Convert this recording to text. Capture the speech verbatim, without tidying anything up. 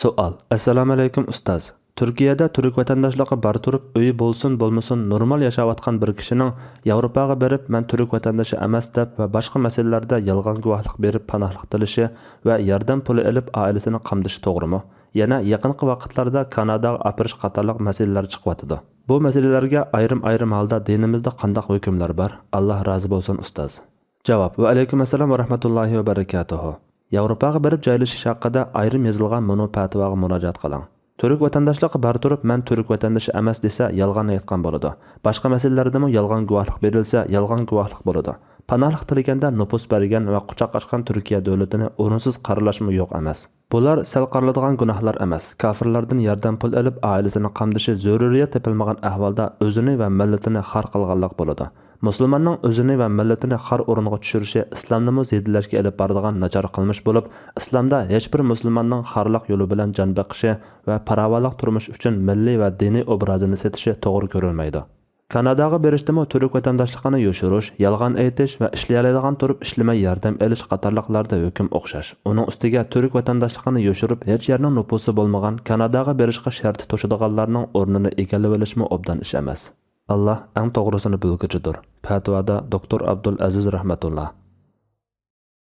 سوئال. ئەسسالامۇئەلەيكۇم ئۇستاز. تۈركىيەدە تۈرك ۋەتەنداشلىقى بار تۇرۇپ، ئۆيى بولسۇن بولمىسۇن نورمال ياشاۋاتقان بىر كىشىنىڭ ياۋروپاغا بېرىپ، مەن تۈرك ۋەتەندىشى ئەمەس دەپ ۋە باشقا مەسىلىلەردە يالغان گۇۋاھلىق بېرىپ پاناھلىق تىلىشى ۋە ياردەم پۇلى ئېلىپ ئائىلىسىنى قامدىشى توغرىمۇ؟ يەنە يېقىنقى ۋاقىتلاردا كاناداغا ئاپىرىش قاتارلىق مەسىلىلەر چىقىۋاتىدۇ. بۇ مەسىلىلەرگە ئايرىم-ئايرىم ھالدا دىنىمىزدا قانداق ھۆكۈملەر بار؟ ئاللا رازى بولسۇن ئۇستاز. جاۋاب. ۋەئەلەيكۇم ئەسسالام ۋە رەھمەتۇللاھى ۋە بەرىكاتۇھۇ. ياۋروپاغا بېرىپ جايلىشىش ھەققىدە ئايرىم يېزىلغان مۇنۇ پەتىۋاغا مۇراجىئەت قىلىڭ. تۈرك ۋەتەنداشلىقى بار تۇرۇپ، مەن تۈرك ۋەتەندىشى ئەمەس دېسە، يالغان ئېيتقان بولىدۇ. باشقا مەسىلىلەردىمۇ يالغان گۇۋاھلىق بېرىلسە، يالغان گۇۋاھلىق بولىدۇ. پاناھلىق تىلىگەندە نوپۇس بەرگەن ۋە قۇچاق ئاچقان تۈركىيە دۆلىتىنى ئورۇنسىز قارىلاشمۇ يوق ئەمەس. بۇلار سەل قارىلىدىغان گۇناھلار ئەمەس. كاپىرلاردىن ياردەم پۇل ئېلىپ، ئائىلىسىنى قامدىشى زۆرۈرىيەت تېپىلمىغان ئەھۋالدا ئۆزىنى ۋە مىللىتىنى خار قىلغانلىق بولىدۇ. مۇسۇلماننىڭ ئۆزىنى ۋە مىللىتىنى خار ئورۇنغا چۈشۈرۈشى ئىسلامنىمۇ زېدىلەشكە ئېلىپ بارىدىغان ناچار قىلمىش بولۇپ، ئىسلامدا ھېچبىر مۇسۇلماننىڭ خارلىق يولى بىلەن جان بېقىشى ۋە پاراۋانلىق تۇرمۇش ئۈچۈن مىللىي ۋە دىنىي ئوبرازىنى سېتىشى توغرا كۆرۈلمەيدۇ. كاناداغا بېرىشتىمۇ تۈرك ۋەتەنداشلىقىنى يوشۇرۇش، يالغان ئېيتىش ۋە ئىشلىيەلەيدىغان تۇرۇپ ئىشلىمەي ياردەم ئېلىش قاتارلىقلاردا ھۆكۈم ئوخشاش. ئۇنىڭ ئۈستىگە تۈرك ۋەتەنداشلىقىنى يوشۇرۇپ، ھېچ يەرنىڭ نوپۇسى بولمىغان، كاناداغا بېرىشقا شەرتى توشىدىغانلارنىڭ ئورنىنى ئىگىلىۋېلىشمۇ ئوبدان ئىش ئەمەس. ئاللا ئەڭ توغرىسىنى بىلگۈچىدۇر. پەتىۋادا دوكتور ئابدۇل ئەزىز رەھمەتۇللا.